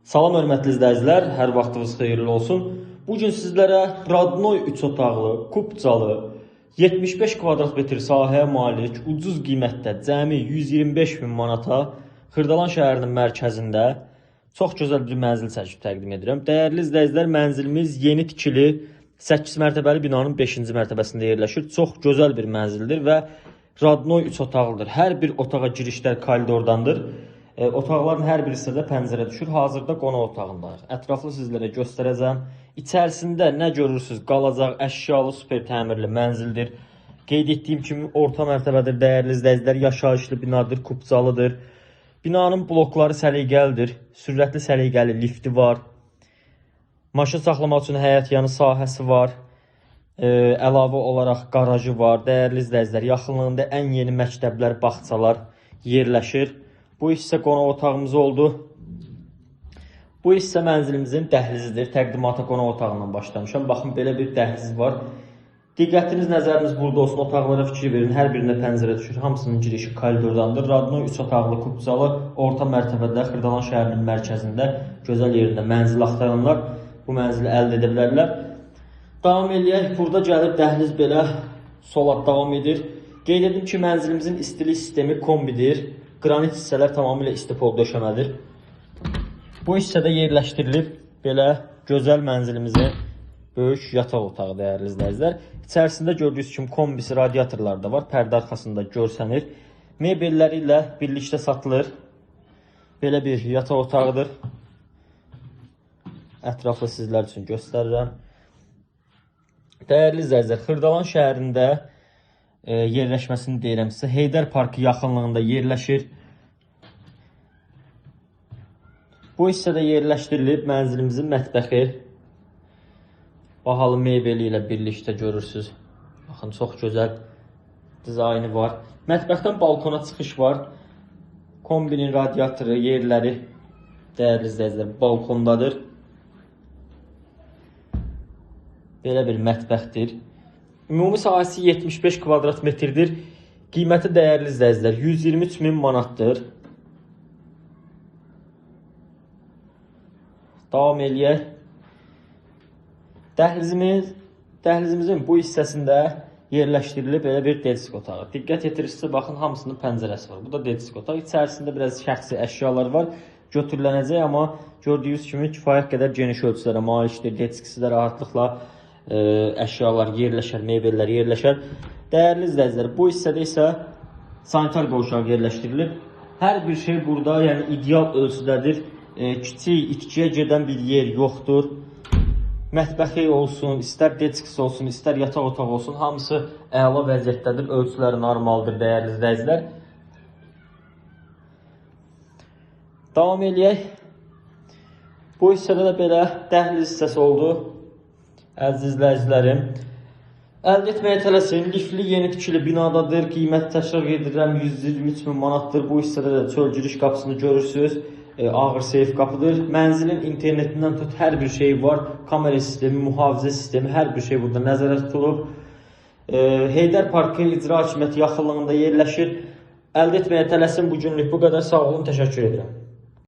Salam hörmətli izləyicilər, hər vaxtınız xeyirli olsun. Bu gün sizlərə Radnoy 3 otaqlı, kupçalı, 75 kvadrat metr sahəyə malik, ucuz qiymətdə cəmi 125 min manata Xırdalan şəhərinin mərkəzində çox gözəl bir mənzil çəkib təqdim edirəm. Dəyərli izləyicilər, mənzilimiz yeni tikili 8 mərtəbəli binanın 5-ci mərtəbəsində yerləşir. Çox gözəl bir mənzildir və Radnoy 3 otaqlıdır. Hər bir otağa girişlər koridordandır. Otaqların hər birisində də pəncərə düşür. Hazırda qonaq otağındayıq. Ətraflı sizlərə göstərəcəm. İçərisində nə görürsünüz? Qalacaq əşyalı super təmirli mənzildir. Qeyd etdiyim kimi orta mərtəbədir dəyərli izləyicilər. Yaşayışlı binadır, kupçalıdır. Binanın blokları səliqəlidir. Sürətli səliqəli lifti var. Maşın saxlamaq üçün həyət yanı sahəsi var. Əlavə olaraq qarajı var. Dəyərli izləyicilər, yaxınlığında ən yeni məktəblər, bağçalar yerləşir. Bu hissə qonaq otağımız oldu. Bu hissə mənzilimizin dəhlizidir. Təqdimata qonaq otağından başlamışam. Baxın, belə bir dəhliz var. Diqqətiniz, nəzəriniz burada olsun. Otaqlara fikir verin. Hər birinə pəncərə düşür. Hamısının girişi koridordandır. Radnoy 3 otaqlı, kupçalı, orta mərtəbədə Xırdalan şəhərinin mərkəzində gözəl yerində mənzil axtaranlar bu mənzili əldə edə bilərlər. Davam eləyək. Burada gəlib dəhliz belə sola davam edir. Qeyd edim ki, mənzilimizin istilik sistemi kombidir. Qranit hissələr tamamilə istipol döşəmədir. Bu hissədə yerləşdirilib belə gözəl mənzilimizin böyük yataq otağı dəyərli izləyicilər. İçərisində gördüyünüz kimi kombisi, radiatorlar da var. Pərdə arxasında görsənir. Mebelləri ilə birlikdə satılır. Belə bir yataq otağıdır. Ətraflı sizlər üçün göstərirəm. Dəyərli izləyicilər, Xırdalan şəhərində yerləşməsini deyirəm sizə. Heydər Parkı yaxınlığında yerləşir. Bu hissədə yerləşdirilib mənzilimizin mətbəxi. Bahalı mebeli ilə birlikdə görürsünüz. Baxın, çox gözəl dizaynı var. Mətbəxdən balkona çıxış var. Kombinin radiatoru, yerləri dəyərli izləyicilər balkondadır. Belə bir mətbəxdir. Ümumi sahəsi 75 kvadrat metrdir. Qiyməti dəyərli izləyicilər 123 min manatdır. Davam eləyək. Dəhlizimizin bu hissəsində yerləşdirilib belə bir desk otağı. Diqqət yetirirsinizsə, baxın, hamısının pəncərəsi var. Bu da desk otağı. İçərisində biraz şəxsi əşyalar var. Götürülənəcək, amma gördüyünüz kimi kifayət qədər geniş ölçülərə malikdir. Deskisi də rahatlıqla əşyalar yerləşər, mebellər yerləşər. Dəyərli izləyicilər, bu hissədə isə sanitar qovşağı yerləşdirilib. Hər bir şey burada, yəni ideal ölçüdədir. Kiçik, itkiyə gedən bir yer yoxdur. Mətbəxi olsun, istər deskisi olsun, istər yataq otağı olsun, hamısı əla vəziyyətdədir. Ölçüləri normaldır, dəyərli izləyicilər. Davam eləyək. Bu hissədə də belə dəhliz hissəsi oldu. Əziz izləyicilərim, əldə etməyə tələsin. Lifli yeni tikili binadadır. Qiymət təkrar edirəm, 123 min manatdır. Bu hissədə də çöl giriş qapısını görürsünüz. Ağır seyf qapıdır. Mənzilin internetindən tut hər bir şey var. Kamera sistemi, mühafizə sistemi, hər bir şey burada nəzərdə tutulub. Heydər Parkı İcra Hakimiyyəti yaxınlığında yerləşir. Əldə etməyə tələsin. Bu günlük bu qədər. Sağ olun, təşəkkür edirəm.